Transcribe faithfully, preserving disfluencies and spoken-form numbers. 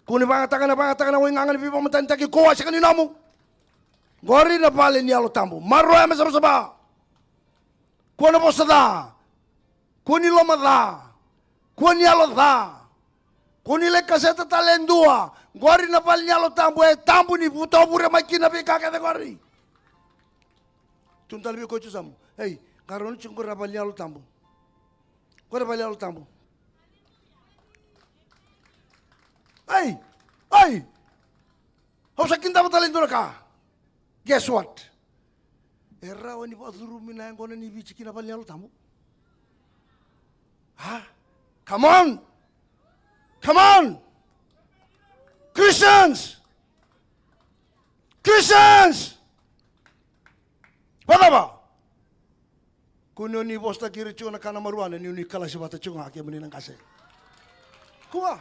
Kua ni vagataka na, vagataka na waigaga ni veivakamatanitaki, kua, sega ni nomu. Qori na vale ni Yalo Tabu. Maroroya me savasava. Kua na vosa ca. Kua ni loma ca. Kua ni yalo ca. Kua ni lai kaseta tale e dua. Qori na vale ni Yalo Tabu, e tabu, ni vutovure mai kina veika kece qori. Tukuna tale vei koya tiko yasamu, ei, qarauna tiko qori na vale ni Yalo Tabu. Qori na vale ni Yalo Tabu. Ei, ei. Au sa kidava tale e dua na ka. Guess what? E rawa ni vakacurumi na yaqona ni Viti ki na vale ni Yalo Tabu. A? Come on. Come on. Christians. Christians. Vakacava? Kua ni o ni vosataki ira tiko na ka na marijuana, ni o ni kalasi vata tiko ga kemuni na qase. Kua.